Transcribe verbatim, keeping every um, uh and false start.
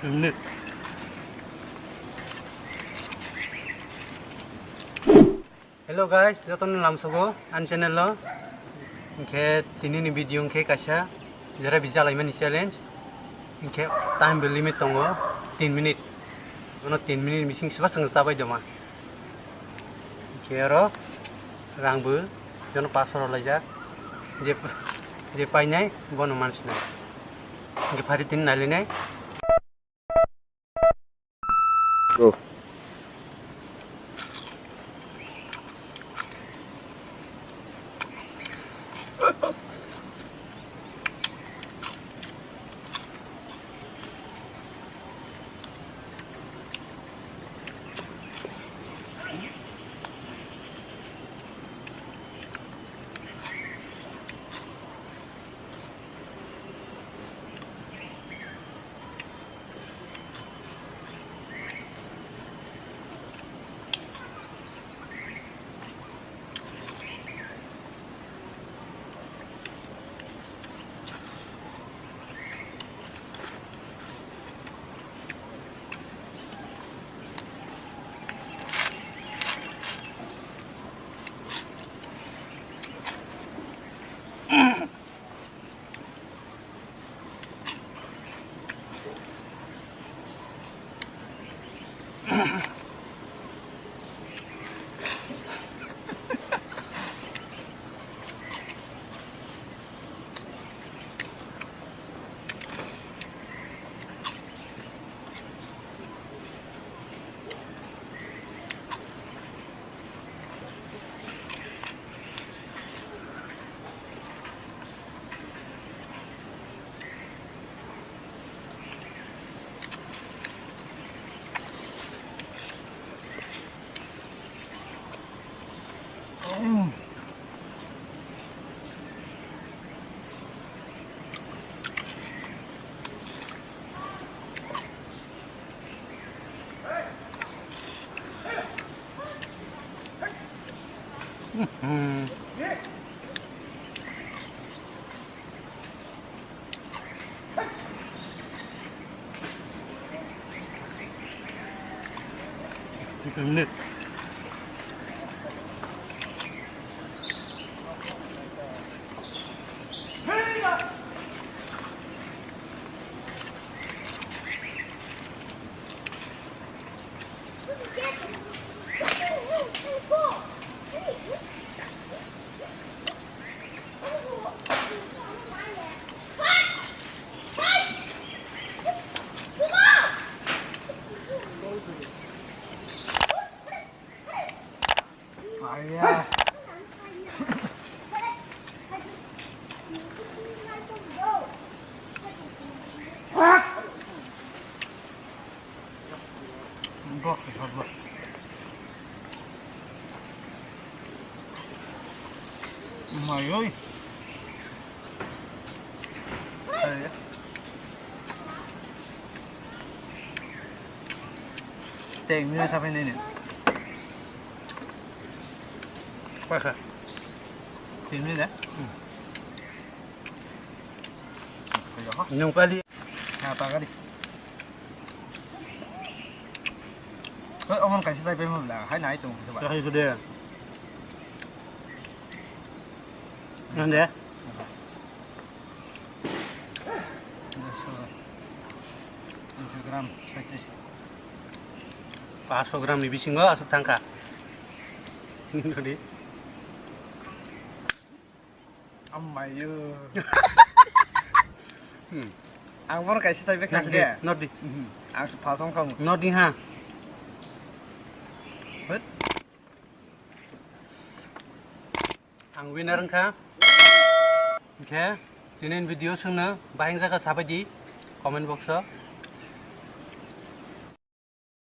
Hello guys, jotono lamsogo ani channel o. Hinkhe tini ni video hinkhe kaisa jera bijalaimani challenge. Hinkhe time bo limit tongo tin minute. Bono tin minute bising swbachwng chabai doma. Hinkhe oro rang bo jono paso rok laijak. Je, je painai bono mansinai. Hinkhe phari tini nailainai. Go. Aiya. Bok, bok, bok. Mai oi. Teng ni sa pai ni ni. Koi kha. Teng ni da? Hmm. Nung pali. Ha, pagari. Hei, omon kaisa chai paima bwla, hai nai tong khe ba. Chai khe de. Nang de. Duiso gram, paanch so gram ni bisingo aswk thangkha. Nini. Amayo. Hmm. Ang bono kaisa chai bwkha. Nodi, de. Nodi. Mhm. Ang se phasong khamu. Nodi ha. Hoi. Ang winner wngkha. Hinkhe tini video swngno bahai wngjakha sabai di comment box o.